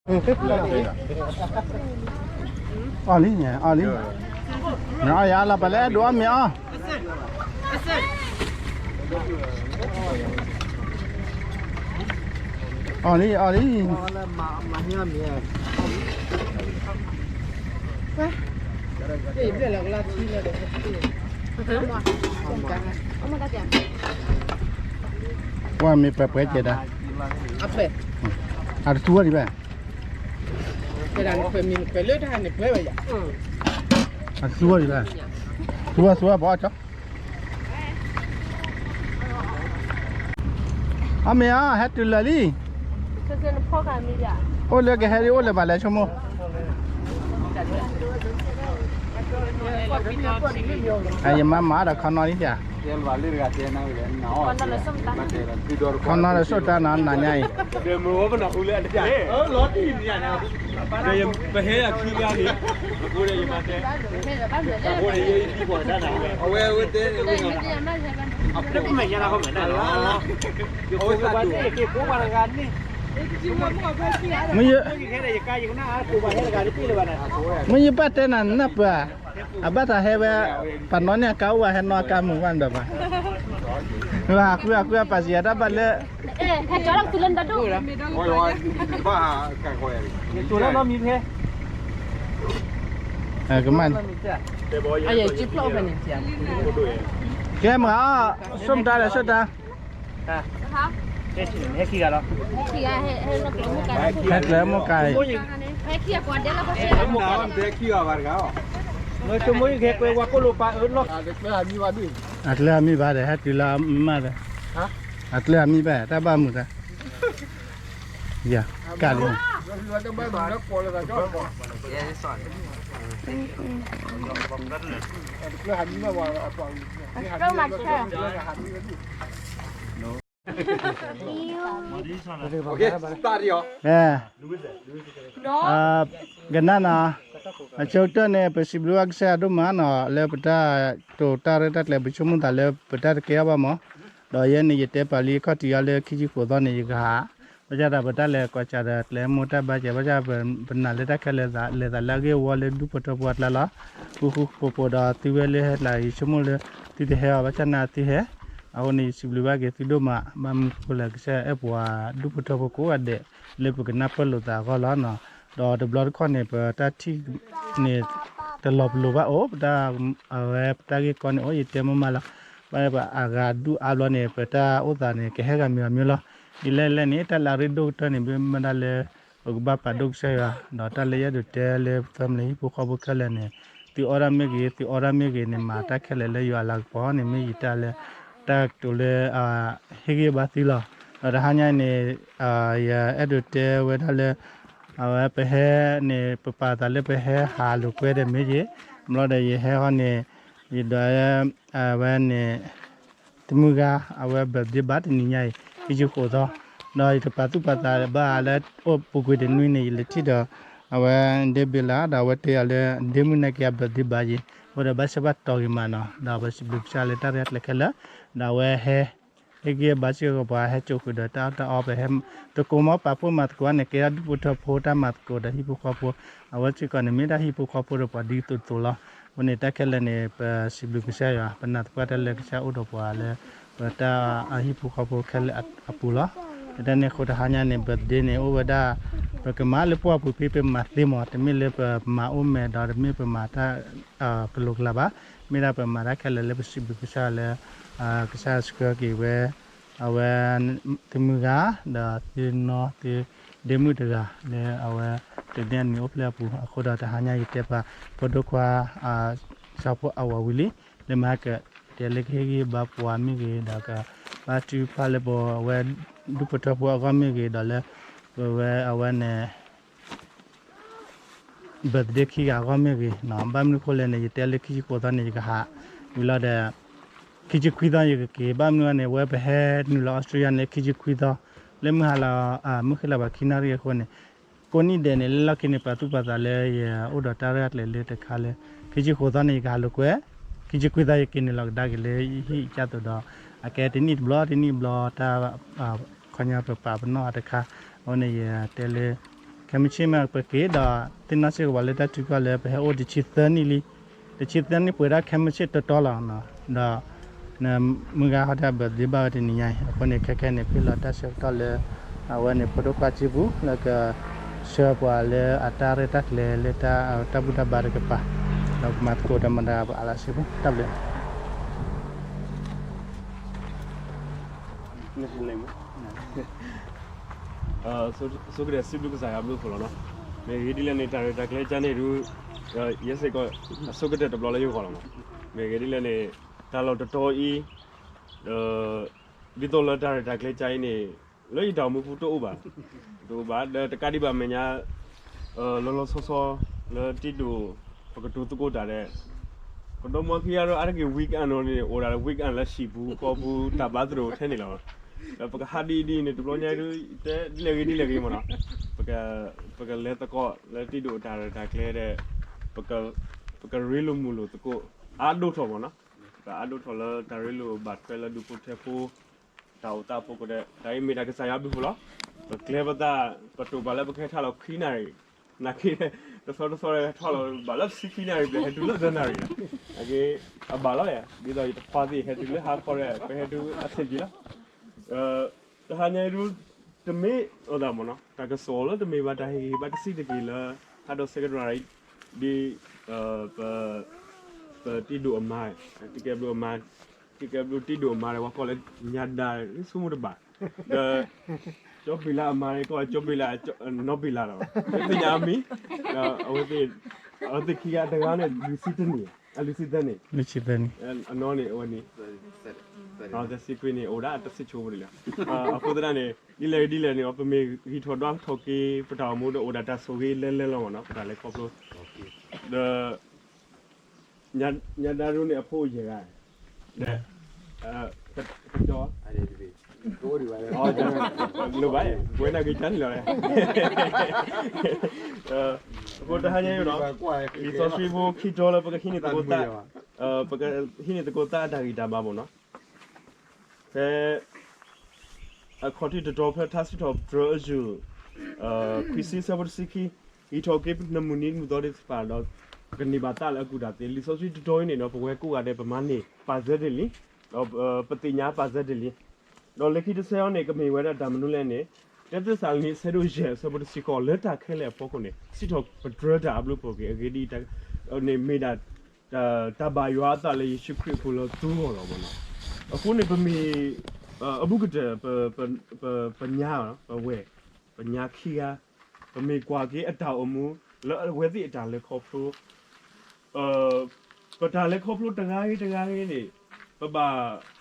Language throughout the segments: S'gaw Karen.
အီၣ်လံ, အီၣ်လံ, နအီၣ်ယၤလီၤ ပှၤလၢအဲၣ်ဒိးအီၣ်မ့ၤအီၣ်, အီၣ်လံ အီၣ်လံ. ပှၤမ့ၢ်ပှဲၤပှဲၤကဲဒၣ်, အတသူဝဲဒံးဘၣ်, အတသူဝဲဒံးဘၣ်, သူဝဲသူဝဲပှၤအီၣ်ကၠီ အမ့ၢ်ဧါ ဟဲတုၤလၢာ်လံ, အိၣ်လၢကဟဲဒ်အိၣ်လၢၤဘၣ်လဲၣ်ဆိကမိၣ်, ယမၤမၤဒီးခီနီၣ်လံ, ခီနီၣ်ဒီးဆိၣ်တၢ်နၤနၤညါအံၤ, ပဟဲယခံဂၤန့ၣ်, အဝဲတဲ, မ့ၢ်ယဘၣ်တဲနၤနၢ်ပၢၢ်, အဘၣ်တၢ်ဟဲဝဲ, ပှၤနီၣ်န့ၢ်အကါအိၣ်ဝဲ ဟဲနီၣ်အကါမုာ်ဘၣ်ဒီးဘၣ်, ဃုအဃုအပာ်စံးအတၢ်ဘၣ်လၢ ကမၣ်, ကဲမၤအီၣ်, ဆိၣ်တၢ်ဒီးဆိၣ်တၢ်, ဟဲကျဲမိၢ်ကၢ်အံၤ, အကျဲအမံၤဘၣ်ဒီး ဟဲတုၤလၢအမါဒီး, အကျဲအမံၤဘၣ် တၢ်ဘၣ်မုာ်တၢ်, ယၤ, ကၢ်လံ, ကနၣ်နီၤ, အဆိကတၢၢ်န့ၣ် ပစံးဘျုးဘၣ်ကစၢ်ယွၤဒိၣ်မးနီၤ လၢပတၢ်တိာ်တၢ်ရဲၣ်တၢ်ကျဲၤ ပဆိကမိၣ်သးလၢပတၢ်တကဲအီၤဘၣ်မး, ဒီးယဲန့ၣ် ယတဲပာ်လံအခီၣ်ထံးအီၤလၢခံဆံဃိးသီန့ၣ် ယကဟး, ဘၣ်ဆၣ်ဒီးပတၢ်လဲၤကွၢ်စၢ်ဒီး ကျဲမိၢ်တၢ်ဘါစၢၤ ဘၣ်ဆၣ်ပနာ်လၢတၢ်ခဲလၢာ်သး လဲၤသးလၢအဂ့ၢ်အဝီလၢဒူဖိထၢဖိအကျါလီၤ, ဃူဃူဖိးဖိးဒီးသုဝဲလၢဟဲကျါ ယဆိကမိၣ်လၢ သုတဟဲအီၤ ဘၣ်ဆၣ်နာ်သုဟဲ, အဃိန့ၣ် ယစံးဘျုးဘၣ်က့ၤသုဒိၣ်မး ဘၣ်မနုၤဃိလဲၣ် ကစၢ်ယွၤအဲၣ်ပှၤဒူဖိထၢဖိကိးဂၤဒဲး လၢပကနၢ်ပၢၢ်လိာ်သးအဂီၢ်လီၤနီၤ, ဒီးတဘျီတခီၣ်န့ၣ် ပတၢ်ထံၣ်န့ၣ် တလီၤပလိာ်ဘၣ်အိၣ် ပတၢ်, အဝဲပတၢ်ဂ့ၢ်ကီန့ၣ်အိၣ် ယတဲမ့ၢ်မးလီၤ, ဘၣ်ပှၤအဂၤဒူၣ်အါဘျီန့ၣ် ပတၢ်အိၣ်သးန့ၣ် ကဟဲဂၤမံၤဂၤမံၤလီၤ, ဒ်လဲၣ်လဲၣ်န့ၣ် တၢ်လၢအရ့ဒိၣ်ကတၢၢ်န့ၣ် မ့ၢ်မ့ၢ်ဒၣ်လၢ ပကဘၣ်ပာ်ဒိၣ်ကစၢ်ယွၤ, ဒီးတၢ်လၢယအဲၣ်ဒိးတဲလၢ family ဟံၣ်ဖိဃီဖိခဲလၢာ်န့ၣ်, သုအီၣ်ဒၣ်မ့ၢ်ဂ့ၤ သုအီဒၣ်မ့ၢ်ဂ့ၤန့ၣ် မၤတၢ်ခဲလၢာ်လၢယွၤအလၤကပီၤန့ၣ် မ့ၢ်ယတၢ်လၢ တၢ်ကတိၤလၢ ဟ့ၣ်ဂံၢ်ဘါသုလီၤ, ဒီးတဟါညါအံၤန့ၣ် ယအဲၣ်ဒိးတဲဝဲဒၣ်လၢ အဝဲပဟဲန့ၣ် ပပာ်သးလၢပဟဲဟးလိာ်ကွဲဒီးမ့ၢ်ဂ့ၤ, ဘျီဒီးယဟဲဃီန့ၣ် ယဒွး အဝဲန့ၣ် တမုၢ်ဂၤ အဝဲ birthday ဘၣ်တနံၤညါအံၤ ခံဆံဃိးသီ, ဒီးယတပာ်သူၣ်ပာ်သးဘၣ်လၢအိၣ်ပူၤကွံာ်တနွံန့ၣ် ယလဲၤထံၣ်ဒီး အဝဲ ဒ့ဘ့လး ဒီးအဝဲတဲယၤလၢ ဒ့မုၣ်န့ၣ်က့ၤအ birthday ဘၣ်ယံၤ, အဃိဒီးဘၣ်ဆၢဘၣ်တီၤဂ့ၤမးနီၤ, ဒီးပစံးဘျုးကစၢ်လၢတၢ်ရဲၣ်တၢ်ကျဲၤခဲလၢာ်, ဒီးအဝဲဟဲ ဟ့ၣ်ဂံၢ်ဘါစ့ၢ်ကီးပှၤဟဲစိာ်ဃုာ်ဒီးတၢ်အီၣ်တၢ်အီ ပဟဲ သကိးမ့ၢ်ပာ်ဖှိၣ်မၤသကိးန့ၣ် ကဲဒၣ်ဒူၣ်ဖိထၢဖိတၢ်မၤသကိးဒီးဟံၣ်ဖိဃီဖိ, အဝဲစ့ၢ်ကီးန့ၣ် မ့ၢ်ဒၣ်ဟံၣ်ဖိဃီဖိဒီးပှၤဒ်သိးသိးလီၤ, အဃိန့ၣ် တၢ်ခဲလၢာ်န့ၣ် ပစံးဘျုးကစၢ်ယွၤ ပနာ်သပှၢ်တၢ်လၢကစၢ်အိၣ်ဒီးပှၤလၢ ပတၢ်အဟံၣ်ဖိဃီဖိခဲလၢာ်အပူၤလီၤ, တၢ်န့ၣ်အဃိတဟါညါန့ၣ် birthday န့ၣ် အိၣ်ဝဲဒၣ် ပကမၤလၢပှၢ်ပူၤဖဲပမၤသ့မး တမ့ၢ်လၢပမၤအိၣ်မဲာ်ဒီးတမ့ၢ်ပမၤတၢ် ကလိာ်ကလာ်ဘၣ်, မ့ၢ်ဒၣ်ပမၤတၢ်ခဲလၢာ်လၢပစံးဘျုးကစၢ်လၢ ကစၢ်ဆှၢက့ၤဝဲ အဝဲ သုမုၢ်ဂၤ ဒီးသုနီၢ်သုဒ့မုၣ်တဂၤလၢအဝဲ တနံၣ်အနံၤအိၣ်ဖျဲၣ်အပူၤ အဃိဒီးတဟါညါယတဲပာ် ဖိဒိၣ်ခွါ စီၤဖိအဝၤဝံၤလံ လၢမဟါကတဲလၢကဟ့ၣ်ဂံၢ်ဘါပှၤမ့ၢ်ဂ့ၤ ဒီးကဘါထုကဖၣ်လၢပဝဲဒူၣ်ဖိထၢဖိအဂီၢ်မ့ၢ်ဂ့ၤ ဒီးလၢ ပဝဲအဝဲန့ၣ် birthday ခံဂၤအဂီၢ်မ့ၢ်ဂ့ၤ, ဘၣ်မနုၤအဃိလဲၣ်န့ၣ် ယတဲလၢခံဆံဃိးသီန့ၣ် ယကဟးဝံၤလီၤဒီး ခံဆံခွံသီယကက့ၤ, ဘၣ်မနုၤန့ၣ် ဝဲပဟဲနုာ်လီၤ Australia န့ၣ် ခံဆံခွံသီ, လၢမုၢ်ဟါလီၤ မုၢ်ဃ့လီၤဘၣ်ခံနၣ်ရံၣ်အဃိန့ၣ်, ကိးနံၣ်ဒဲးန့ၣ် လၢလီၢ်ခံန့ၣ် ပာ်သူၣ်ပာ်သးလၢယအိၣ်ဒီးတၢ်ရဲၣ်တၢ်ကျဲၤလၢတခါလၢ ခံဆံဃိးသီန့ၣ် ယကဟးလိာ်ကွဲ, ခံဆံခွံသီယက့ၤနုာ်လီၤကဒါက့ၤလၢဟံၣ်ကၢ်သိးဒီး အကဲတနံၣ်တဘျီ တနံၣ်တဘျီ တၢ် ခီပညီပပာ်ပနီၣ်အတခါ, အဃိန့ၣ် ယတဲလၢ ခဲမုၢ်ဆ့ၣ်မ့ၢ်ပက့ၤဒီး သ့ၣ်နီၣ်စ့ၢ်ကီးပှၤလၢတၢ်ထုကီၢ်လၢပဟဲအိၣ်တဆံသၢနံၣ်လံ, တဆံသၢနံၣ်ပှဲၤဒၣ်ခဲမုၢ်ဆ့ၣ်တီတီလီၤ, ဒီး မုၢ်ဂၤဟီၣ်တၢ် birthday ဘၣ်ဝဲတနံၤညါအံၤ, အဃိန့ၣ် ခဲခဲန့ၣ် ပဟ့ၣ်လီၤတၢ်ဆၢကတီၢ်လၢ အဝဲန့ၣ် ဖိဒိၣ်ခွါစံပူ လၢက ဆှၢပှၤလၢအတၢ်ရဲၣ်တၢ်ကျဲၤလၢတၢ် တၢ်ဘူၣ်တၢ်ဘါတကပၤ, ဒီးကမၤသကိးဒီးမတၤပှၤအါလၢစံပူ တၢ်ဘျုး ဆိကတၢၢ်စံးဘျုးကစၢ်ယွၤဘျုးဖှိၣ်လီၤနီၤ. မ့ၢ်ဂ့ၤဒ်လဲၣ်န့ၣ် တၢ်ရဲၣ်တၢ်ကျဲၤကါန့ၣ်ဒုး ယဲစ့ၢ်ကီး အဆိကတၢၢ်တဘျီလၢယဂီၢ်လီၤနီၤ. မ့ၢ်ဂ့ၤဒ်လဲၣ်န့ၣ် တၢ်လီၢ်တတီၤအံၤ ဒ်သိးလၢတၢ်ရဲၣ်တၢ်ကျဲၤကါအံၤန့ၣ် လၢယတၢ်အိၣ်မူပူၤတအိၣ်ဘၣ်, တအိၣ်ဘၣ် ဒီးတကးဒံးဘၣ်မဲာ်ညါ လီၤလီၤဆီဆီ လၢတံၤဒိၣ် ပကတိၤသကိးတၢ်ဒီး ကဒီးမီခံဂၤဒီး အါတက့ၢ် weekend န့ၣ် အိၣ်ဒၣ်လၢ weekend လၢဟံၣ်ပူၤဃီပူၤ တၢ်ဘါသရိာ်ထဲန့ၣ်လီၤ. ဒီးပကဟးဒ်အံၤဒ်အံၤန့ၣ် တဘျီညါဒုး တဲဒ်လဲၣ်ဂ့ၤဒ်လဲၣ်ဂ့ၤမ့ၢ်နီၤ, ပကလဲၤသကိးလၢတံၤဒိၣ်တၢ်ရဲၣ်တၢ်ကျဲၤဒီး ပကရ့လိာ်မုာ်လိာ်သကိး အါဒိၣ်ထီၣ်မ့ၢ်နီၤ, ပကအါဒိၣ်ထီၣ်လၢတၢ်ရ့လိာ်ဘၣ်ထွဲလၢဒူဖိထၢဖိ တၢ်အိၣ်သးအဖီခိၣ်ဒီး တၢ်အံၤမ့ၢ်တၢ်ကစၢ်ယွၤဘျုးဖှိၣ်လီၤ. ပကျဲၤပသး ပတိၢ်ပာ်လၢပကဟဲထီၣ်လီၤခွံနၣ်ရံၣ်, နာ်က့ တဆီတဆီထီၣ်လီၤဘၣ်လၢဆံခွံနၣ်ရံၣ် ပဟဲတုၤလၢသၢနၣ်ရံၣ်လီၤ. နာ်က့ အဘၣ်လီၤယၤ ဒ်သိးယတခွါသ့ၣ်ဟဲတုၤလၢဟါခီဒီး ပဟဲတုၤအဆင်ပြေလီၤ. တဟါညါအံၤဒုး တမ့ၢ်အသးမ့ၢ်နီၤ တၢ်ကစီၣ်လၢတမ့ၢ်ဘၣ်တၢ်ဟ့ၣ်ဂံၢ်ဟ့ၣ်ဘါတစဲးတက့ၢ်လၢ ဟးဒီးဆဲးကတီၢ်ရၤအံၤ ဒ် ပ ပတံၤဒိၣ်အမါ တံၤကဲဘျုးအမါ တံၤကဲဘျုးတံၤဒိၣ်အမါဒီး ပှၤကိးလၢ ညါဒါ ဆိကမိၣ်တဘၣ် ဒီး ကၠီဘ့ၣ်လးအမါန့ၣ် ကိးလၢကၠီဘ့ၣ်လး နီၢ်ဘ့ၣ်လးလီၤ သ့ၣ်ညါအမံၤ ဒီးအဝဲသ့ၣ် အဝဲသ့ၣ်ခံဂၤတဂၤန့ၣ် လွံၢ်ဆံတနံၣ် အလွံၢ်ဆံသၢနံၣ် အနီၢ်န့ၣ် အဝဲန့ၣ် သၢဆံခွံန့ၣ် အိၣ်ဒၣ်တဆံဆိဖိန့ၣ်လီၤ. အဃိသတးန့ၣ် ဒ်လဲၣ်ဂ့ၤဒ်လဲၣ်န့ၣ် ပမ့ၢ်ဂံၢ်ထီၣ်ဒွးထီၣ်က့ၤ ပတၢ်အိၣ်မူဒီးအိၣ်ဒၣ်တၢ်ဆိၣ်ဂ့ၤလၢလၢလီၤမ့ၢ်နီၤ ပတၢ်လဲၤခီဖျိ ဒီး ညါဒါဒိန့ၣ်အဖိအိၣ်ယဲၢ်ဂၤ ဒီး ကတီ လိၣ်ဘၣ် ပဝဲဒၣ်ဂ့ၤကါန့ၣ်လီၤ အဃိတဟါညါအံၤနီၤ လံာ်စီဆှံဖိခံတီလၢပကဟံးန့ၢ်သကိးသး ပကဟံးန့ၢ်သကိးသးအတၢ်ဂံၢ်တၢ်ဘါမ့ၢ်နီၤ ဖဲ အခီၣ်ထံးတတီၤဖဲထါစံးထီၣ်ပတြၢၤအယုၢ် ခွံဆံဆၢဖိတဆံခံ ဂံၢ်ထီၣ်က့ၤနမုၢ်နံၤမုၢ်သီသ့ၣ်တဖၣ်ဒီး ပကန့ၢ်ဘၣ်သးလၢအကူၣ်တၢ်သ့ လံာ်စီဆှံတတီၤအံၤန့ၣ်ဒီး ပဝဲကိးဂၤဒဲး ပမၤန့ၢ်ပာ်စၢၤတ့ၢ်လံ ဒီးပသ့ၣ်ညါပာ်စၢၤတ့ၢ်လံ ဒီးလၢခံတဆၢအံၤန့ၣ် ကမ့ၢ်ဝဲဒၣ်တၢ်မနုၤလဲၣ်န့ၣ် တၢသ့းစၤလနံ အဆၢဒိၣ်ယဲၢ် အဆၢဖိတဆံဃိး လၢတၢ်ခဲလၢာ်အဖီခိၣ်န့ၣ် စံးထီၣ်ပတြၢၤတၢ်အဘျုးအဖှိၣ်က့ၤ အဂ့ၢ်ဒ်အံၤ န့ၣ်မ့ၢ်ဒၣ် တၢ်ဘၣ်ယွၤအသးလၢယ့ၣ်ၡူးခရံာ်အဃိလၢသုဂီၢ်လီၤမ့ၢ်နီၤ. အဃိန့ၣ် ပမ့ၢ် အဘူးကတၢၢ် ပ ပညါ ပဝဲၢ် ပညါခံဂၤ ပမ့ၢ်ကွၢ်က့ၤအတၢ်အိၣ်မူ လၢအဝဲသ့ၣ်အတၢ်လဲၤခီဖျိ ပတၢ်လဲၤခီဖျိတဂၤဂ့ၤတဂၤဂ့ၤန့ၣ် ပဘၣ်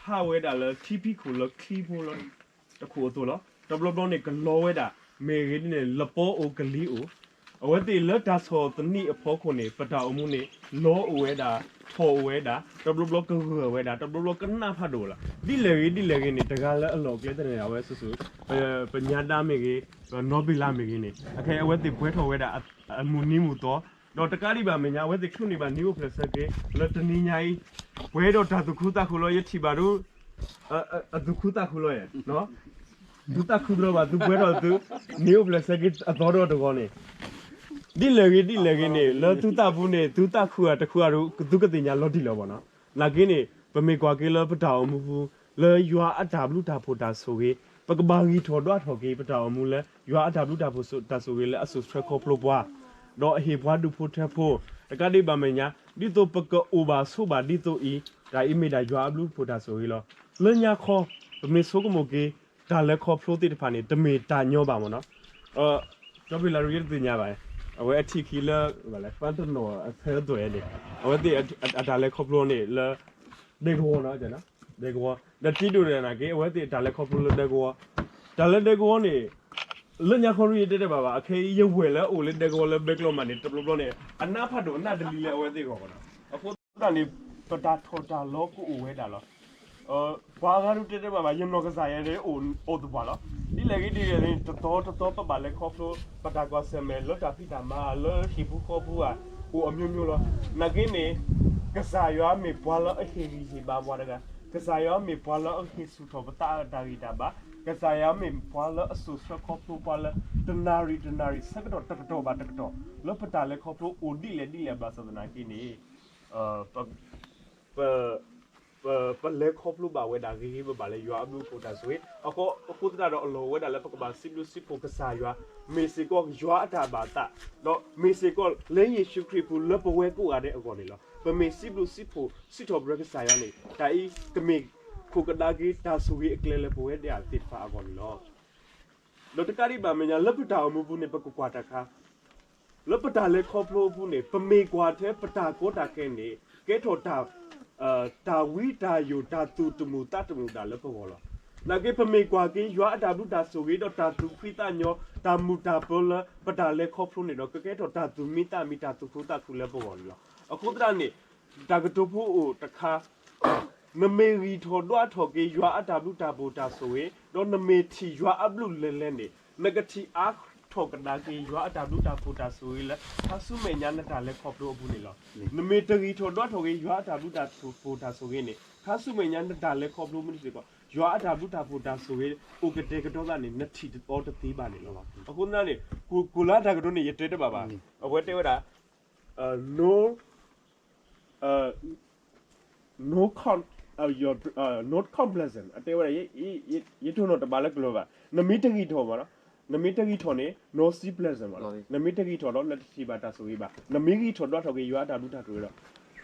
ဟးဝဲဒၣ်လၢထံဖံးခိၣ်လၢချံဖိလၢ တခိၣ်အသိးလီၤ. တဘျီဘျီန့ၣ် ကလီဝဲဒၣ် မ့ၢ်ဂ့ၤဒ်န့ၣ် လပီအိၣ်ကလံၤအိၣ်, အဝဲသ့ၣ်လၢတၢ်ဆီၣ်သနံးအဖီခိၣ်န့ၣ် ပတၢ်အိၣ်မူန့ၣ် လီအိၣ်ဝဲဒၣ်, ထီၣ်အိၣ်ဝဲဒၣ်, တဘျီဘျီကဂၢၢ်ဝဲဒၣ်, တဘျီဘျီကနၣ်ဖးဒိၣ်လီၤ. ဒ်လဲၣ်ဂ့ၤဒ်လဲၣ်ဂ့ၤန့ၣ် တဂၤလၢအလီၢ်အကျဲသ့ၣ်န့ၣ် အဝဲဆူၣ်ဆူၣ် ပညါဒါမ့ၢ်ဂ့ၤ, ပနီၢ်ဘ့လးမ့ၢ်ဂ့ၤန့ၣ် အခဲအံၤအဝဲသ့ၣ်ပှဲၤထီၣ်ဝဲဒၣ် အမုၢ်နံၤမုၢ်သီ, ဒီးတကးဒံးဘၣ်မဲာ်ညါ အဝဲသ့ၣ်ချုးန့ၢ်ဘၣ်နံၤအိၣ်ဖျဲၣ်ဆၢက့ၤ လၢတနံၤညါအံၤ ပှဲၤဒီးတၢ်သူၣ်ခုသးခုလီၤ. ယထံၣ်ဘၣ်ဒိ အသူၣ်ခုသးခုလီၤယဲၢ်, သုသးခုတရီဘၣ် သုပှဲၤထီၣ်သု နံၤအိၣ်ဖျဲၣ်ဆၢက့ၤအသီဒီတဂီၤန့ၣ်, ဒ်လဲၣ်ဂ့ၤဒ်လဲၣ်ဂ့ၤန့ၣ် လၢသုသးပူၤန့ၣ် သုသးခုဧါတခုဧါဒီး သုကသ့ၣ်ညါလီၤတံၢ်လီၤဘၣ်နီၤ. နာ်က့န့ၣ် ပမ့ၢ်ကွၢ်က့ၤလၢပတၢ်အိၣ်မူပူၤ လၢယွၤအတၢ်ဘျုးတၢ်ဖှိၣ်တၢ်ဆိၣ်ဂ့ၤ ပကဘၣ်ဂံၢ်ထီၣ်ဒွးထီၣ်က့ၤ ပတၢ်အိၣ်မူလၢ ယွၤအတၢ်ဘျုးတၢ်ဖှိၣ်တၢ်ဆိၣ်ဂ့ၤလၢအစိာ်ဆှၢခီဖျိပှၤ ဒီးအဟ့ၣ်ပှၤဒူၣ်ဖိထၢဖိ, တကးဒံးဘၣ်မဲာ်ညါ ဒ်သိးပကအိၣ်ဘၣ်ဆိးဘၣ်ဒ်သိးအံၤ, တၢ်အံၤမ့ၢ်ဒၣ်ယွၤအဘျုးတၢ်ဆိၣ်ဂ့ၤလီၤ. လၢညါခီ ပမ့ၢ်ဆိကမိၣ်က့ၤ တၢ်လဲၤခီဖျိသ့ၣ်တဖၣ်န့ၣ် တမ့ၢ်တၢ်ညီဘၣ်မ့ၢ်နီၤ. ကၠီဖံးလၤရံ တသ့ၣ်ညါဘၣ်, အဝဲအထံၣ်ခံလၢ ပှၤတနီၤအဆၢဒိၣ်န့ၣ် အဝဲသ့ၣ်အတၢ်လဲၤခီဖျိန့ၣ်လၢ ဒဲကဝီၤနီၤ, ဒဲကဝီၤ ဒီးတံၤဒိၣ်န့ၣ်နာ်က့ အဝဲသ့ၣ်အတၢ်လဲၤခီဖျိလၢဒဲကဝီၤ, တၢ်လၢဒဲကဝီၤန့ၣ် လၢညါခီရံ ယတဲတဘၣ်ဘၣ်, အခဲအံၤယဝဲၢ်လၢအအိၣ်လၢဒဲကဝီၤလၢဘဲကျိမးန့ၣ် တဘျီဘျီန့ၣ် အနးဖးဒိၣ်အနးတလံၤလၢအဝဲသ့ၣ်အဂီၢ်မ့ၢ်နီၤ. အဃိသတးန့ၣ် ပတၢ်ထီၣ်တၢ်လီၤကအိၣ်ဝဲဒၣ်လီၤ. ပှၤအဂၤဒုးတဲတဘၣ်ဘၣ် ယနီၢ်ကစၢ်ယဲဒၣ်အိၣ်သပှၢ်လီၤ. ဒ်လဲၣ်ဂ့ၤဒ်လဲၣ်န့ၣ် တသီတသီပဘၣ်လဲၤခီဖျိ ပတၢ်ကွၢ်ဆၢၣ်မဲာ်လၢတၢ်ဖံးတၢ်မၤ လၢဟံၣ်ပူၤဃီပူၤဧါ အိၣ်အမျိုးမျိုးလီၤ. နာ်က့န့ၣ် ကစၢ်ယွၤမ့ၢ်ပှၤလၢအဟ့ၣ်ဂံၢ်ဟ့ၣ်ဘါပှၤတဂၤ, ကစၢ်ယွၤမ့ၢ်ပှၤလၢအဟ့ၣ်ဆူၣ်ထီၣ်ပသးအတၢ်ဂံၢ်တၢ်ဘါ, ကစၢ်ယွၤမ့ၢ်ပှၤလၢအစိာ်ဆှၢခီဖျိပှၤလၢ တနၣ်ရံၣ်တနၣ်ရံၣ် ဆၢကတီၢ်တကတီၢ်ဘၣ်တကတီၢ် လၢပတၢ်လဲၤခီဖျိအိၣ်ဒ်လဲၣ်ဒ်လဲၣ်ဘၣ်ဆၣ်သနာ်က့န့ၣ် ပ ပ ပလဲၤခီဖျိဘၣ်ဝဲဒၣ်ဂ့ၤဂ့ၤဘၣ်ဘၣ်လၢယွၤအဘျုးအဖှိၣ်တၢ်ဆိၣ်ဂ့ၤ အဃိသတးဒီးအလီၢ်အိၣ်ဝဲဒၣ်လၢပကဘၣ်စံးဘျုးစံးဖှိၣ်ကစၢ်ယွၤ မ့ၢ်စ့ၢ်ကီးယွၤအတၢ်ဘၣ်သး ဒီးမ့ၢ်စ့ၢ်ကီးလၢယ့ၣ်ၡူးခရံာ်အပူၤလၢပဝဲကိးဂၤဒဲးအဂီၢ်န့ၣ်လီၤ. ပမ့ၢ်စံးဘျုးစံးဖှိၣ်စံးထီၣ်ပတြၢၤကစၢ်ယွၤန့ၣ် တၢ်အံၤကမ့ၢ်ခိၣ်ကဒါက့ၤတၢ်ဆိၣ်ဂ့ၤအကျဲလၢပဝဲဒၣ်သ့ၣ်တဖၣ်အဂီၢ်န့ၣ်လီၤ. ဒီးတကးဒံးဘၣ်မဲာ်ညါ လၢပတၢ်အိၣ်မူပူၤန့ၣ် ပကကွၢ်တၢ်ခါ လၢပတၢ်လဲၤခီဖျိအပူၤန့ၣ် ပမ့ၢ်ကွၢ်ထဲပတၢ်ကီတၢ်ခဲန့ၣ် ကဲထီၣ်တၢ် တၢ်ဝံတၢ်ယိာ် တၢ်သူၣ်တမုာ်သးတမုာ်ဒၣ်လၢပဂီၢ်လီၤ. နာ်က့ ပမ့ၢ်ကွၢ်က့ၤယွၤအတၢ်ဘျုးတၢ်ဆိၣ်ဂ့ၤဒီးတၢ်သူၣ်ဖှံသးညီ တၢ်မုာ်တၢ်ပၢၤလၢပတၢ်လဲၤခီဖျိန့ၣ်ဒီး ကကဲထီၣ်တၢ်သူၣ်မံသးမံ တၢ်သူၣ်ခုသးခုလၢပဂီၢ်န့ၣ်လီၤ. အဃိသတးန့ၣ် တၢ်ကတိၤဖိအိၣ်တခါ နမ့ၢ်ဂံၢ်ထီၣ်ဒွးထီၣ်က့ၤယွၤအတၢ်ဘျုးတၢ်ဖှိၣ်တၢ်ဆိၣ်ဂ့ၤ ဒီးနမ့ၢ်ထံၣ်ယွၤအဘျုးလဲၤလဲၤန့ၣ် နကထံၣ်အါထီၣ်ကဒါက့ၤယွၤအတၢ်ဘျုးတၢ်ဖှိၣ်တၢ်ဆိၣ်ဂ့ၤလၢ ခါဆူမဲာ်ညါနတၢ်လဲၤခီဖျိအပူၤန့ၣ်လီၤ. နမ့ၢ်တဂံၢ်ထီၣ်ဒွးထီၣ်က့ၤယွၤအတၢ်ဘျုးတၢ်ဖှိၣ်တၢ်ဆိၣ်ဂ့ၤန့ၣ် ခါဆူမဲာ်ညါနတၢ်လဲၤခီဖျိမ့ၢ်စ့ၢ်ကီး ယွၤအတၢ်ဘျုးတၢ်ဖှိၣ်တၢ်ဆိၣ်ဂ့ၤ အိၣ်ကတဲာ်ကတီၤသးန့ၣ် နထံၣ်တသီတသ့ဘၣ်န့ၣ်လီၤ. အဃိသတးန့ၣ် ကိၣ်လၢတၢ်ကတိၤန့ၣ် ယတဲတဘၣ်ဘၣ်. အဝဲတဲဝဲဒၣ် no no con, no complacent အတဲဝဲဒၣ် ယတိၢ်နီၣ်တဘၣ်လၢကလီၤဘၣ်. နမ့ၢ်တဂံၢ်ထီၣ်ဘၣ်နီၤ, နမ့ၢ်တဂံၢ်ထီၣ်ဘၣ်နီၤ, no complacent ဘၣ်နီၤ, နမ့ၢ်တဂံၢ်ထီၣ်ဒီး နတထံၣ်ဘၣ်တၢ်ဆိၣ်ဂ့ၤဘၣ်. နမ့ၢ်ဂံၢ်ထီၣ်ဒွးထီၣ်က့ၤယွၤအတၢ်ဘျုးတၢ်ဆိၣ်ဂ့ၤဒီး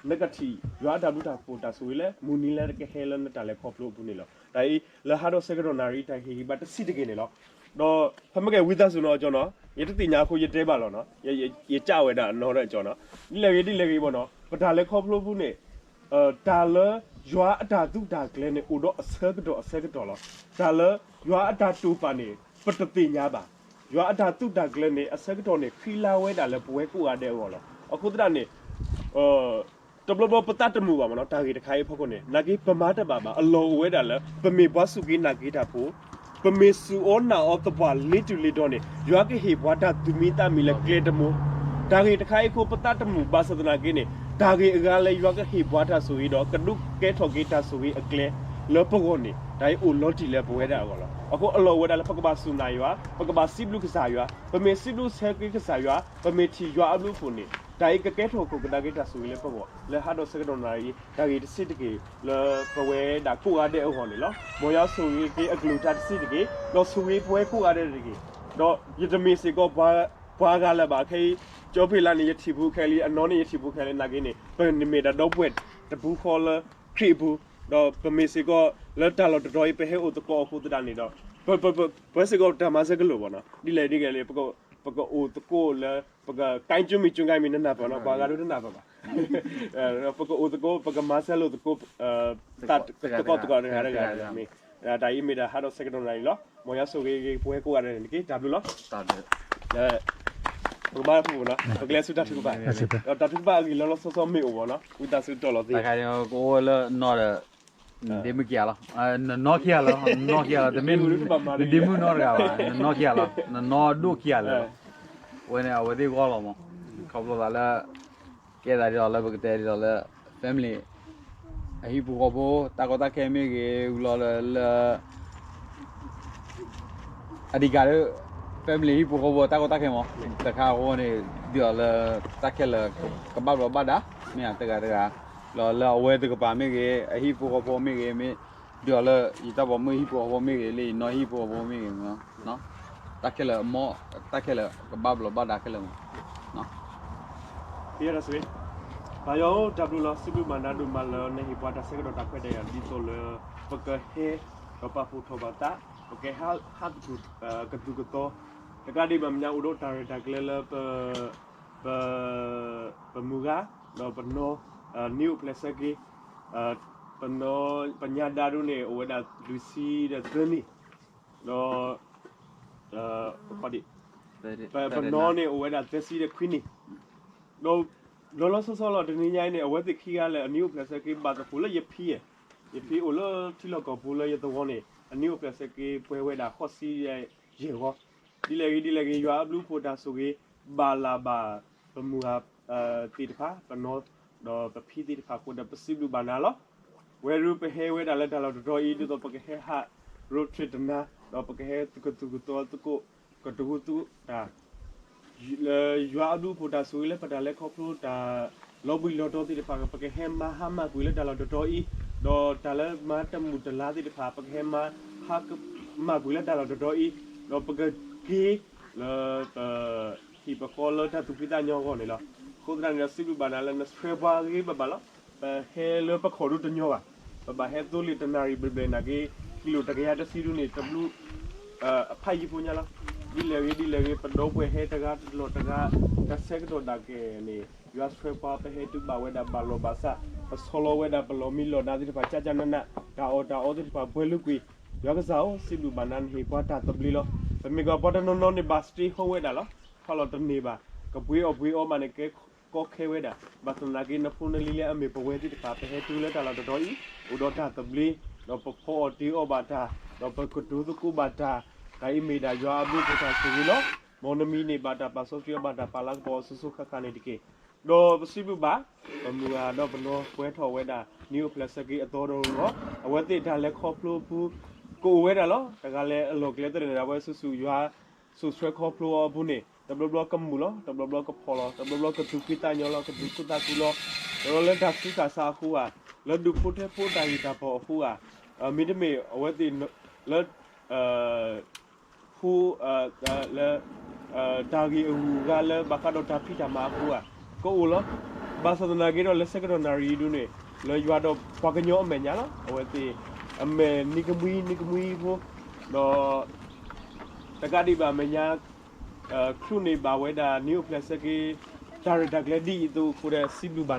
နကထံၣ်ယွၤအတၢ်ဘျုးတၢ်ဖှိၣ်တၢ်ဆိၣ်ဂ့ၤလၢ မုၢ်နံၤလၢကဟဲလၢနတၢ်လဲၤခီဖျိအပူၤန့ၣ်လီၤ. တၢ်အံၤ လၢဟါဒီးဆၢကတီၢ်နၣ်ရံၣ် တၢ်ဟ့ၣ်ဂံၢ်ဘါတဆံးတက့ၢ်န့ၣ်လီၤ. ဒီးဖဲမ့ၢ်ကဲဝံသးစူၤနီၤ ကၠီနီၤ, ယတသ့ၣ်ညါအဃိယတဲဘၣ်လီၤနီၤ, ယကးဝဲဒၣ်နီၤဒီးကၠီနီၤ, ဒ်လဲၣ်ဂ့ၤဒ်လဲၣ်ဂ့ၤဘၣ်နီၤ, ပတၢ်လဲၤခီဖျိအပူၤန့ၣ် တၢ်လၢယွၤအတၢ်သုးတၢ်ကျဲၤန့ၣ် အိၣ်ဒီးအဆၢကတီၢ်အဆၢကတီၢ်လီၤ. တၢ်လၢယွၤအတၢ်တိာ်ပာ်န့ၣ် ပတသ့ၣ်ညါဘၣ်. ယွၤအတၢ်သုးတၢ်ကျဲၤန့ၣ် အဆၢကတီၢ်န့ၣ် ဃံလၤဝဲဒၣ်လၢပဝဲကိးဂၤဒဲးအဂီၢ်လီၤ. အဃိသတးန့ၣ် တဘျီဘျီပသးတမုာ်ဘၣ်မနီၤ, တၢ်ဂ့ၢ်တခါအံၤအဖီခိၣ်န့ၣ် နာ်က့ပမၤတဘၣ်ဘၣ်, အလီၢ်အိၣ်ဝဲဒၣ်လၢ ပမ့ၢ်ပှၤစူၢ်က့ၤနာ်က့ၤတၢ်ဖိ, ပမ့ၢ်စူၢ်အီၣ်နာ်အီၣ်သပှၢ်လ့တူၢ်လ့ဒီန့ၣ် ယွၤကဟ့ၣ်ပှၤတၢ်သူၣ်မံသးမံလၢကျဲတမူ. တၢ်ဂ့ၢ်တခါအံၤအဃိ ပသးတမုာ်ဘၣ်ဆၣ်သနာ်က့န့ၣ် တၢ်ဂ့ၢ်အဂၤလၢယွၤကဟ့ၣ်ပှၤတၢ်ဆိၣ်ဂ့ၤဒီး ကဒိးကဲထီၣ်က့ၤတၢ်ဆိၣ်ဂ့ၤအကျဲလၢပဂီၢ်န့ၣ် တၢ်အံၤအိၣ်လီၤတံၢ်လၢပဝဲဒၣ်အဂီၢ်လီၤ. အဃိအလီၢ်အိၣ်ဝဲဒၣ်လၢ ပကဘၣ်စူၢ်နာ်ယွၤ, ပကဘၣ်စံးဘျုးကစၢ်ယွၤ, ပမ့ၢ်စံးဘျုးဆၢက့ၤကစၢ်ယွၤ, ပမ့ၢ်ထံၣ်ယွၤအဘျုးအဖှိၣ်န့ၣ် တၢ်အံၤကကဲထီၣ်ခိၣ်ကဒါက့ၤတၢ်ဆိၣ်ဂ့ၤလၢပဂီၢ် လၢဟါဒီးဆၢကတီၢ်နၣ်ရံၣ် တၢ်ဂ့ၢ်တဆံးတက့ၢ်လၢပဝဲဒၣ်ကိးဂၤဒဲးအဂီၢ်န့ၣ်လီၤ. မ်ယွၤဆိၣ်ဂ့ၤက့ၤအကလုၢ်ကထါတဆံးတက့ၢ်, ဒီးဆိၣ်ဂ့ၤပဝဲကိးဂၤဒဲးတက့ၢ်. ဒီးယတမ့ၢ်စ့ၢ်ကီး ပှၤဂၤလၢၤဘၣ်ခဲအံၤ, ကၠီဖ့လးန့ၣ် ယထံၣ်ဖိခဲလံ, အနီၢ်န့ၣ်ယထံၣ်ဖိခဲလံ, နာ်က့န့ၣ် ပမ့ၢ်ဒၣ်ဒီပုၢ်ဝဲၢ်တပူၤဃီလၢခရံာ်အပူၤ, ဒီးပမ့ၢ်စ့ၢ်ကီးလၢတၢ်လီၢ်တတီၤအံၤ ပဟဲအိၣ်သကိးအဃိသတးန့ၣ်ဒီး ပ ပ ပ ပဝဲစ့ၢ်ကီးတၢ်မၤစၢၤကလိာ်ဘၣ်နီၤ, ဒ်လဲၣ်ဒ်လဲၣ်လၢ ပကအိၣ်သကိးလၢ ပက ကဲကၠိမံၤကၠိကဲမံၤ နနၢ်ပၢၢ်နီၤ, ပှၤဂၤဒိၣ်တနၢ်ပၢၢ်ဘၣ်. ပကအိၣ်သကိး ပကမၤစၢၤလိာ်သကိး သကိးတဂၤတဂၤတဂၤမ့ၢ်, တၢ်အံၤမ့ၢ်ဒၣ်ဟါဒီးဆၢကတီၢ်နၣ်ရံၣ်လီၤ. မ်ယွၤဆိၣ်ဂ့ၤက့ၤပဝဲကိးဂၤဒဲးန့ၣ်တက့ၢ်. တၢ်ဘျုးလီၤ. ပကဘၣ်ဖှိၣ်နီၤ, ပကလဲၤဆူတၢ်ထုကဖၣ်, ဒီးတၢ်ထုကဖၣ်အဂ့ၢ်လီၤလီၤဆီဆီမ့ၢ်အိၣ်ဘၣ်နီၤ, ဝံသးစူၤတီၢ်လီၤသ့. ကအိၣ်ဝဲလၢနီၢ်ဒီး နဒ့မုၣ်ခံဂၤလီၤ, နနီၢ်ခံဂၤလီၤ, နနီၢ်ခံဂၤလီၤ, တမ့ၢ် နဒ့မုၣ်နီတဂၤဘၣ်, နနီၢ်ခံဂၤလီၤ, နနီၢ်ဒိၣ်ခံဂၤလၢာ်လီၤ. အဝဲန့ၣ် အဝဲသ့ၣ်ဂီၢ်လီၤမး, ခီဖျိသးလၢ ကဲသးဒ်သိးလၢပကတဲဒ်သိးလၢ family အဟံၣ်ဖိဃီဖိ တၢ်ကီတၢ်ခဲမ့ၢ်ဂ့ၤ ဝံၤလီၤလၢ လၢ အဓိကဒီး family ဟံၣ်ဖိဃီဖိ တၢ်ကီတၢ်ခဲမး တခါအဃိန့ၣ် ဒ်သိးလၢ တၢ်ခဲလၢာ် ကဘၣ်ဘျီးဘၣ်ဒါ မ့ၢ်ဧါ တဂၤတဂၤ လီၤလၢအဝဲသ့ၣ်တကပၤမ့ၢ်ဂ့ၤ အဟံၣ်ဖိဃီဖိမ့ၢ်ဂ့ၤ မ့ၢ် ဒ်သိးလၢ ယတၢ်ပိာ်မုၣ်ဟံၣ်ဖိဃီဖိမ့ၢ်ဂ့ၤ လၢယနီၢ်ဟံၣ်ဖိဃီဖိမ့ၢ်ဂ့ၤ တၢ်ခဲလၢာ် တၢ်ခဲလၢာ် ကဘၣ်ဘျီးဘၣ်ဒါခဲလၢာ်မး ပယီၤတၢ်ဆိၣ်ဂ့ၤ, ပၢ်ယွၤဧၢ တၢ်ဘျုးလီၤ စံးဘျုးဘၣ်နၤဒိၣ်မးလၢနဟ့ၣ်ပှၤတၢ်ဆၢကတီၢ်တၢ်ခွဲးတၢ်ယာ် ဒ်သိးလၢ ပကဟဲ ဒီးပာ်ဖှိၣ်ထီၣ်ဘၣ်သး ပကဟဲဟးသကိး ကသူၣ်ကသီ တကးဒံးဘၣ်မဲာ်ညါအိၣ်ဒီးတၢ်ရဲၣ်တၢ်ကျဲၤလၢ ပ ပ ပမုၢ်ဂၤ ဒီးပနီၢ် နံၣ်အိၣ်ဖျဲၣ်ဆၢက့ၤ ပနီၢ် ပညါဒါဒိၣ်န့ၣ် အိၣ်ဝဲဒၣ်လွံၢ်ဆံဒီးသၢနံၣ် ဒီး ပ ပနီၢ်န့ၣ် အိၣ်ဝဲဒၣ်သၢဆံဒီးခွံနံၣ် ဒီး လီၤလီၤဆီဆီလီၤ တနံၤညါအံၤန့ၣ် အဝဲသ့ၣ်ခံဂၤလၢာ် အနံၣ်အိၣ်ဖျဲၣ်ဆၢက့ၤ ဘၣ်သကိးလၢယဖံဧၢ, ယဖံအိၣ်လၢထံလီၢ်ကီၢ်ပူၤလၢယသဝီန့ၣ် အနံၣ်အိၣ်ဖျဲၣ်ဆၢက့ၤ ပှဲၤဝဲဒၣ်ဃိးဆံယဲၢ်ဂီၤ, ဒ်လဲၣ်ဂ့ၤ ဒ်လဲၣ်ဂ့ၤ ယွၤအဘျုးအဖှိၣ်တၢ်ဆိၣ်ဂ့ၤ ဘၣ်လၢဘၣ် ပမုၢ်ဂၤ သ့ၣ်တဖၣ် ပနီၢ် ဒီးပဖံသ့ၣ်တဖၣ်အဃိဒီး ပစံးဘျုးဘၣ်နၤလီၤ. ဝဲဒၣ်ပဟဲဝဲဒၣ်လၢတၢ်လီၢ်တတီၤအံၤ ဒ်သိးပကဟဲဟး road trip တနၤ ဒီးပကဟဲသကိးသူၣ်ကသီသကိး ကတိၤသူၣ်တၢ် လၢယွၤအဘျုးအဖှိၣ်တၢ်ဆိၣ်ဂ့ၤလၢပတၢ်လဲၤခီဖျိတၢ်လီၤဘှံးလီၤတီၤသ့ၣ်တဖၣ် ပကဟဲမၤဟါမၢ်ကွံာ်လၢတၢ်လီၢ်တတီၤအံၤ, ဒီးတၢ်လၢမၤတမုာ်တလၤသ့ၣ်တဖၣ် ပကဟဲမၤဟါမၢ်ကွံာ်လၢတၢ်လီၢ်တတီၤအံၤ, ဒီးပကက့ၤလၢပ ဟံၣ်ပဃီလၢတၢ်သူၣ်ဖှံသးညီအဂီၢ်န့ၣ်လီၤ. အဃိသတးန့ၣ်ဒီး စံးဘျုးဘၣ်နၤလၢနဆှၢပှၤဂ့ၤဘၣ်ဘၣ်လီၤ. ပဟဲလၢပခီၣ်ဒိတညီဘၣ်. ပဘၣ်ဟဲသိလ့ၣ်တနၣ်ရံၣ်ဘျဲၣ်ဘျဲၣ်နာ်က့ ကံလိာ်တကယၤတဆံဒုန့ၣ် တဘျုး အဖးယံၤဖိညါလီၤ. ဒ်လဲၣ်ဂ့ၤဒ်လဲၣ်ဂ့ၤ ပဒီပုၢ်ဝဲၢ်ဟဲတဂၤတလီၢ်တဂၤ တၢ်ဆၢကတီၢ်ဒၣ်ကဲန့ၣ် ယွၤဆှၢပှၤပဟဲတုၤဘၣ်ဝဲဒၣ်ဘၣ်လီၢ်ဘၣ်စး, ပဆီလီၤဝဲဒၣ်ပလီၢ်မံလီၢ်ဒါသ့ၣ်တဖၣ် ကၠၢ်ကၠၢ်နးနး, တၢ်အီၣ်တၢ်အီသ့ၣ်တဖၣ်ပှဲၤလုာ်ကွံာ်, ယွၤကစၢ်ဧၢ, စံးဘျုးဘၣ်နၤ နဟ့ၣ်ပှၤတၢ်သဘျ့လီၤ. ပမ့ၢ်ကွၢ်ပှၤတနီၤနီၤန့ၣ် ဘၣ်စတ့ဟီဝဲဒၣ်လီၤ. ဖးလီၤတန့ၢ်ဘၣ်, ကပှ့ၤအီၣ်ပှ့ၤအီမးန့ၣ် ကဲကီခဲဝဲဒၣ်, ဘၣ်ဆၣ်သနာ်က့ နဖိနလံၤလၢအမ့ၢ်ပဝဲသ့ၣ်တဖၣ် ပဟဲတုၤလၢတၢ်လီၢ်တတီၤအံၤ အိၣ်ဒီးတၢ်သဘျ့, ဒီးပဖီအီၣ်တ့ၤအီဘၣ်တၢ်, ဒီးပကတိၤသကိးဘၣ်တၢ်, တၢ်အံၤမ့ၢ်ဒၣ်ယွၤအဘျုးအဖှိၣ်တၢ်ဆိၣ်ဂ့ၤလီၤ. မ်နမံၤန့ၢ်ဘၣ်တၢ်ပာ်စီဆှံအီၤဘၣ်တၢ်ပာ်လၤကပီၤအီၤစိၤစိၤဃၣ်ဃၣ်န့ၣ်တက့ၢ်. ဒီးပစံးဘျုးဘၣ် ပမုၢ်ဂၤဒီးပနီၢ်ပှဲၤထီၣ်ဝဲဒၣ် နံၣ်အိၣ်ဖျဲၣ်ဆၢက့ၤအသီတဂီၤ, အဝဲသ့ၣ်တၢ်လဲၤခီဖျိအပူၤ ကအိၣ်ဝဲဒၣ်လီၤ. တဂၤလဲၤအလီၢ်ကျဲသ့ၣ်န့ၣ် အဝဲဆူၣ်ဆူၣ်ယွၤ စိာ်ဆှၢခီဖျိအီၤအပူၤန့ၣ် တဘျီဘျီကမုာ်လီၤ, တဘျီဘျီကဖှီၣ်လီၤ, တဘျီဘျီကသူၣ်ဖှံသးညီလီၤ, ကသူၣ်ခုသးခုလီၤ, ဒီးလၢတၢ်ဆူးတၢ်ဆါအဃိဧါ, လၢဒူၣ်ဖိထၢဖိတၢ်ဂ့ၢ်တၢ်ပီၢ်အဃိဧါ, မ့တမ့ၢ်အဝဲသ့ၣ်လၢ ဖိ လၢ တၢ်ဂ့ၢ်အဂုၤအဂၤလၢဘၣ်ဃးဒီးတၢ်ဖံးတၢ်မၤအဃိဧါ, ကအိၣ်လီၤ. ဘၣ်ဆၣ်သနာ်က့ဒီး လၢဆၢကတီၢ်နၣ်ရံၣ်အံၤဒုန့ၣ် လၢယွၤဒီးပှၤကညီအမဲာ်ညါလီၤ. အဝဲသ့ၣ် အမဲာ်နံၤကမှံနံၤကမှံဖိ ဒီး တကးဒံးဘၣ်အမဲာ်ညါ ချုးန့ၢ်ဘၣ်ဝဲဒၣ် နံၣ်အိၣ်ဖျဲၣ်ဆၢက့ၤ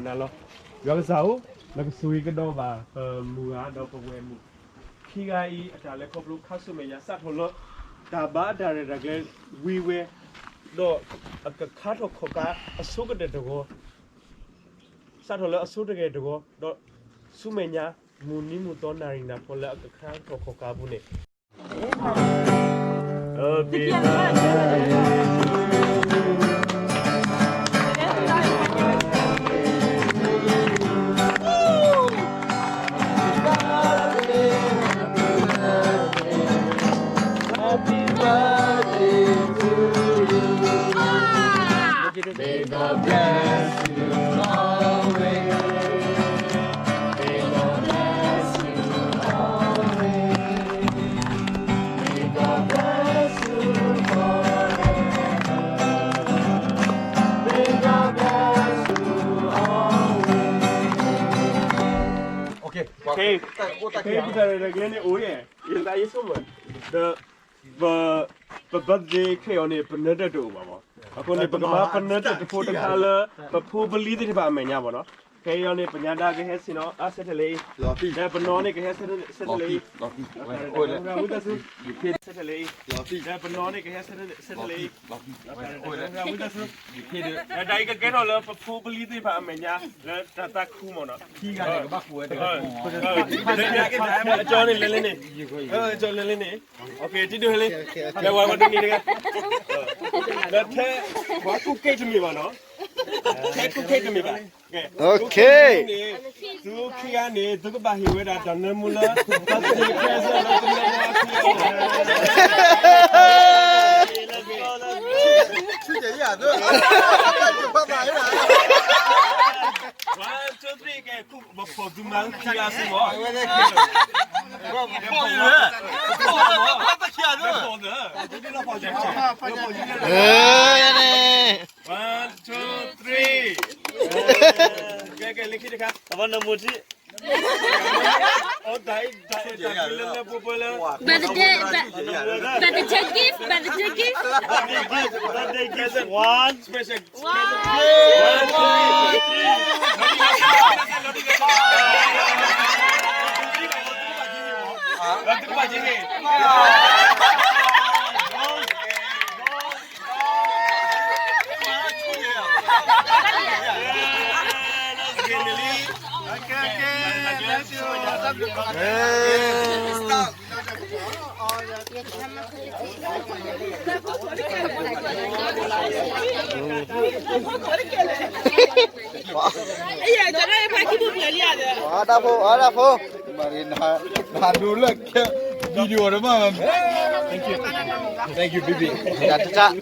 တၢ်ရဲၣ်တၢ်ကျဲၤဒ်အံၤအသိးအဃိဒီး စံးဘျုးဘၣ်နၤလီၤ. ယွၤကစၢ်ဧၢ, နကဆိၣ်ဂ့ၤကဒီးဘၣ် ပမုၢ်ဂၤဒီးပဝဲၢ်မုၣ် ခံဂၤအံၤ အတၢ်လဲၤခီဖျိခါဆူမဲာ်ညါ စးထီၣ်လၢ တၢ်ဘါတၢ်ရဲၣ်တၢ်ကျဲၤဝံၤဝဲ ဒီးအကခါထီၣ်ခီၣ်ခါ အဆိကတၢၢ်တဂီၤ, စးထီၣ်လၢအဆိတဂဲၤတဂီၤ ဒီးဆူမဲာ်ညါ မုၢ်နံၤမုၢ်သီနၣ်ရံၣ်နၢ်ဖီလၢအကခါထီၣ်ခီၣ်ခါအပူၤန့ၣ် Okay, ပတၢ်ရဲၣ်တၢ်ကျဲၤန့ၣ်အိၣ်ယဲၢ်, ယသးယဆိကမိၣ်, ဒီး ပ ပဘၢသဒ့ခဲအံၤန့ၣ် ပနၢၤတၢၢ်တအိၣ်ဘၣ်မး, အဃိန့ၣ် ပကမၤပနၢၤတၢၢ်တဖိတခါလၢ ပဖိပလံၤသ့ၣ်တဖၣ်အမဲာ်ညါမးနီၤ. ခဲအံၤန့ၣ် ပညါဒါကဟဲဆ့ၣ်နီၤ အါဆၢထၢၣ်လၢအံၤ, ဒီးပနီၢ်န့ၣ်ကဟဲဆၢထၢၣ်လၢအံၤ, ဆၢထၢၣ်လၢအံၤ, ဒီးပနီၢ်န့ၣ်ကဟဲဆၢထၢၣ်လၢအံၤ, တၢ်အံၤကကဲထီၣ်လၢပဖိပလံၤသ့ၣ်တဖၣ်အမဲာ်ညါ လၢတၢ်သးခုမးနီၤ. အကၠီန့ၣ်လဲၤလၢန့ၣ်, အကၠီလဲၤလၢန့ၣ်, ကဲ ဝဲဒ်န့ၣ်တဂၤ, ဒီးထဲ ပှၤကူၣ်ကဲတမ့ၢ်ဘၣ်နီၤ, ထဲကူၣ်ကဲတမ့ၢ်ဘၣ်, ကဲ Okay. န့ၣ် သုခံဂၤန့ၣ် သုကဘၣ်ဟ့ၣ်ဝဲဒၣ်တၢ်နၢမူလၢ One, two, three, ကဲ ပဖီၣ်သုမၤခံဂၤစ့ၢ်ကီး, ကဲ ကဲ လၢခံတခါ, အဘၣ်နၢမူထံ, အိၣ်တၢ်အံၤ တၢ်အံၤ တၢ်အံၤလၢလၢပှဲၤပှဲၤလၢ Birthday, birthday gift, birthday gift. Birthday gift, one special. One, two, three. Ada po, ada po. Mari na, na dulu ke video ada mana? Thank you. Thank you, baby. တၢ်တၢ်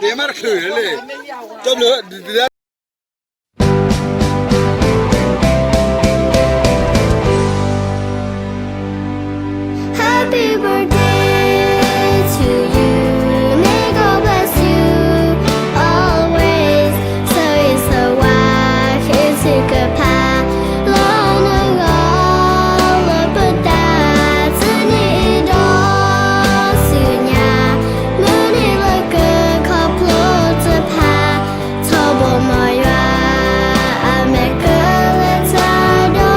တဲမးတချုးလံ ကၠီဘျုး Happy birthday to you. May God bless you always. ဆိၣ်ဂ့ၤဆိၣ်ဝါ ဃ့ထုကဖၣ် လၢနဂီၢ် လၢပတၢ် တနံၤအံၤဒီးဆူညါ မုၢ်နံၤလၢကခီဖျိတဖၣ် ထီဘိမ်ယွၤ အမဲာ်ကလၢတၢ်ဒိး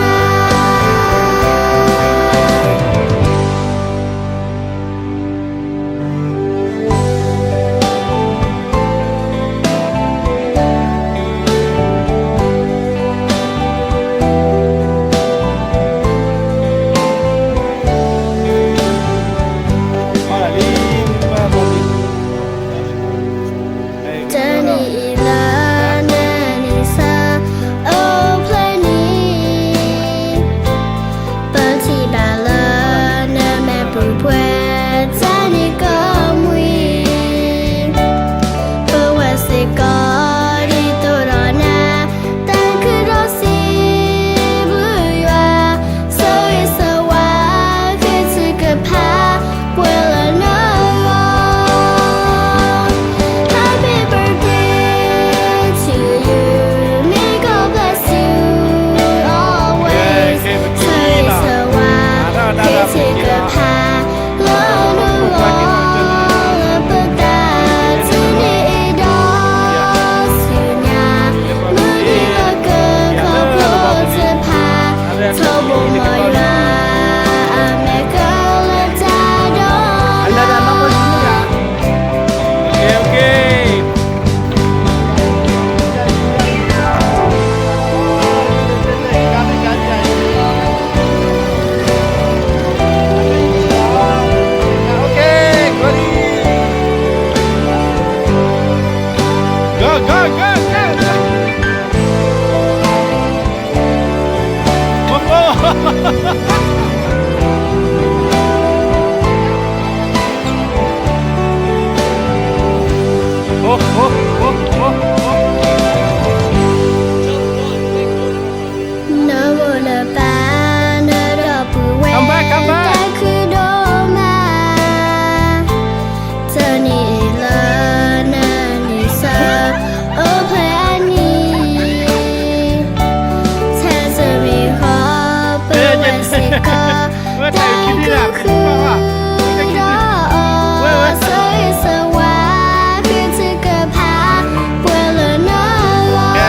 နၤ. Journey လၢနနံၣ်ဆၢ အိၣ်ဖျဲၣ်နံၣ် ပထံၣ်ဘၣ်လၢနမဲာ်ပူၤပှဲၤ တၢ်နံၣ်ကမှံ ပဝဲစ့ၢ်ကီး ဒ်သိးဒီးနၤ တၢ်ခုၣ်ဒီးစံးဘျုးယွၤ ဆိၣ်ဂ့ၤဆိၣ်ဝါ ဃ့ထုကဖၣ် ပှဲၤလၢနဂီၢ် Happy birthday to you. May God bless you always. ဆိၣ်ဂ့ၤဆိၣ်ဝါ ဃ့ထုကဖၣ် လၢနဂီၢ် လၢပတၢ် တနံၤအံၤဒီးဆူညါ မုၢ်နံၤလၢကခီဖျိတဖၣ် ထီဘိမ်ယွၤ အမဲာ်ကလၢတၢ်ဒိးနၤ. Come back, come back. နမိၢ်နပၢ်နဒီပုၢ်ဝဲၢ် တၢ်ခုဒိၣ်မး တနံၤအံၤလၢနနံၣ်ဆၢ အိၣ်ဖျဲၣ်အနံၣ် ထဲတမံၤဃီ ပဝဲစ့ၢ်ကီး တၢ်ကဃုဒီးအီၤ ဆိၣ်ဂ့ၤဆိၣ်ဝါ ဃ့ထုကဖၣ် ပှဲၤလၢနဂီၢ်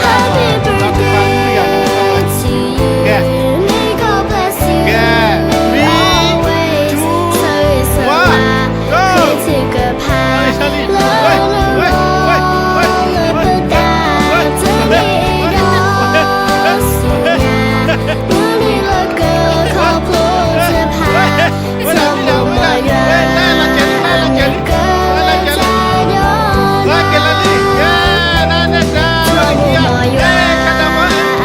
Happy birthday to you. May God bless you always. ဆိၣ်ဂ့ၤဆိၣ်ဝါ ဃ့ထုကဖၣ် လၢနဂီၢ် လၢပတၢ် တနံၤအံၤဒီးဆူညါ မုၢ်နံၤလၢကခီဖျိတဖၣ် ထီဘိမ်ယွၤ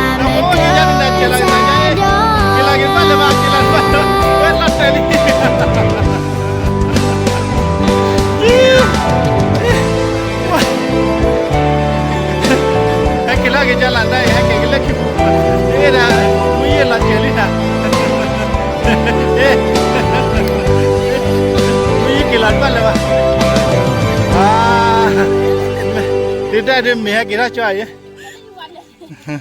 အမဲာ်ကလၢတၢ်ဒိးနၤ ထီဘိမ်ယွၤ အမဲာ်ကလၢတၢ်ဒိး ဟဲက့ၤလီၤက့ၤကၠီလၢ်ဒၣ်အံၤ ဟဲက့ၤကလၢခံပူၤ မ့ၢ်ဒၣ် မုၢ်ယ့ၢ်လီၤကဲၤလံတၢ် မုၢ်ယ့ၢ်က့ၤလီၤတဘၣ်လၢၤဘၣ် ဒ်တၢ်ဒ်မ့ၢ်ဟဲက့ၤထီၣ်ကၠီအံၤ